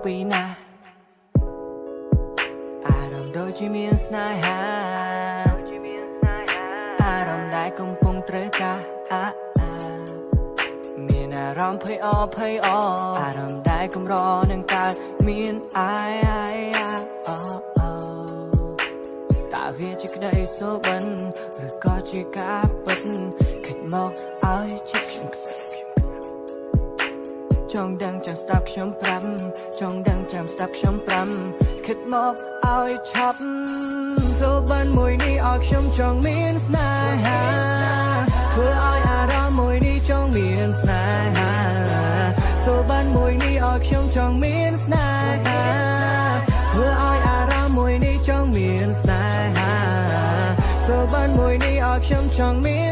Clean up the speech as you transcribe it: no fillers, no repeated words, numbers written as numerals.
ពីណាអារម្មណ៍ដូចជាមានស្នេហាអារម្មណ៍ដែលកំពុងត្រូវការអាមានអារម្មណ៍ភ័យអភ័យអអារម្មណ៍ដែលកម្រនឹងកើតមានអាយអាយអូអូតើវាជាក្តីសុបិនឬក៏ជាការពិតគិតមកឲ្យចិត្តខ្ញុំខ្សែចង់ដឹងចាំស្ដាប់ខ្ញុំប្រាប់ចង់ដឹងចាំស្ដាប់ខ្ញុំប្រាប់គិតមកឲ្យឆាប់សុបិនមួយនេះឲ្យខ្ញុំចង់មានស្នេហាធ្វើឲ្យអារម្មណ៍មួយនេះចង់មានស្នេហាសុបិនមួយនេះឲ្យខ្ញុំចង់មានស្នេហាធ្វើឲ្យអារម្មណ៍មួយនេះចង់មានស្នេហាសុបិនមួយនេះឲ្យខ្ញុំចង់មាន